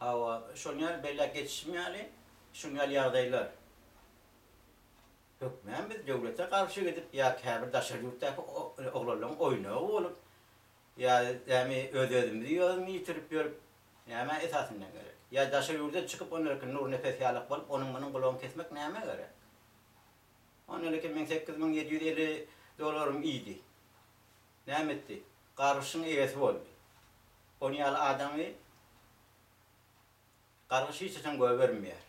Hawa, şol ýaly belläp geçişim ýaly, şuň ýaly ýagdaýlar. Hökmän biz döwlete garşy gidip ýa käbir daşary ýurtdaky oglanlaryň oýnagy bolup, ýa näme öz-özümizi ýolumyzy ýitirip ýörüp, nämä esasynda gerek? Ýa daşary ýurda çykyp onlarky Nurnepes ýalak bolup onuň-munuň gulagyny kesmek nämä gerek? Onlarky meň 8750 dollarym iýdi. Näme etdi? Gargyşyň eýesi boldy. Onuň ýaly adamy gargyş hiç haçan goýbermeýär.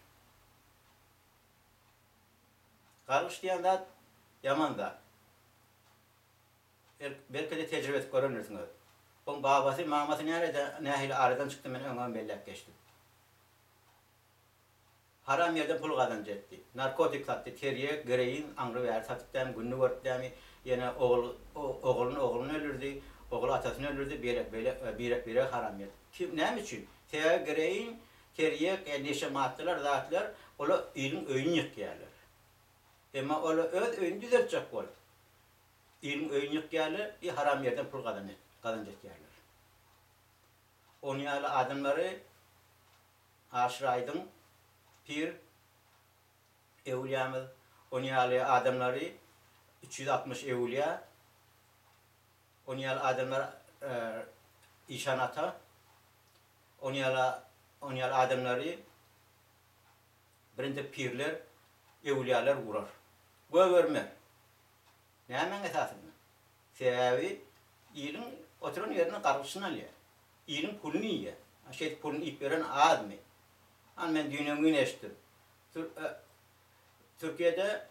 Gargyş diýen zat ýaman zat. Belki-de tejribe edip görendirsiňiz. Oň babasy, mamasy närede, nähili aradan çykdy men öňem belläp geçdim. Haram ýerden pul gazanç etdi. Narkotik satdy, terýek, geroin, aňry bäri satyp dämi, gününi görüp dämi, ýene ogul, ogluny ogluny öldürdi, ogul atasyny öldürdi, birek beýle, birek biregi haram ýer. Kim, näme üçin? Sebäbi geroin, terýek, ýa neşe maddalar, zatlar, olar iliň öýüni ýykýarlar. Emma olar öz öýüni düzeltjek bolup, iliň öýüni ýykýarlar i haram ýerden pul gazanç etýärler. Onuň ýaly adamlary Aşyr Aýdyň pir öwülýämiz, onuň ýaly adamlary 360 öwülýä, onuň ýaly adamlar Işan ata, onuň ýaly onuň ýaly adamlary birinji pirler, öwülýäler urar. Gögermez. Nämäň esasynda? Sebäbi iliň oturan ýerinde gargyşyny alýar. Iliň puluny iýýär. A şeýdip puluny iýip ýören azmy? Hany men düýn-öňňin eşitdim. Türkiýede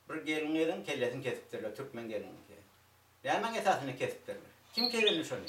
bir gelin-gyzyň kellesini kesipdirler, türkmen geliniňki. Nämäň esasynda kesipdirler? Kim kesendir şony?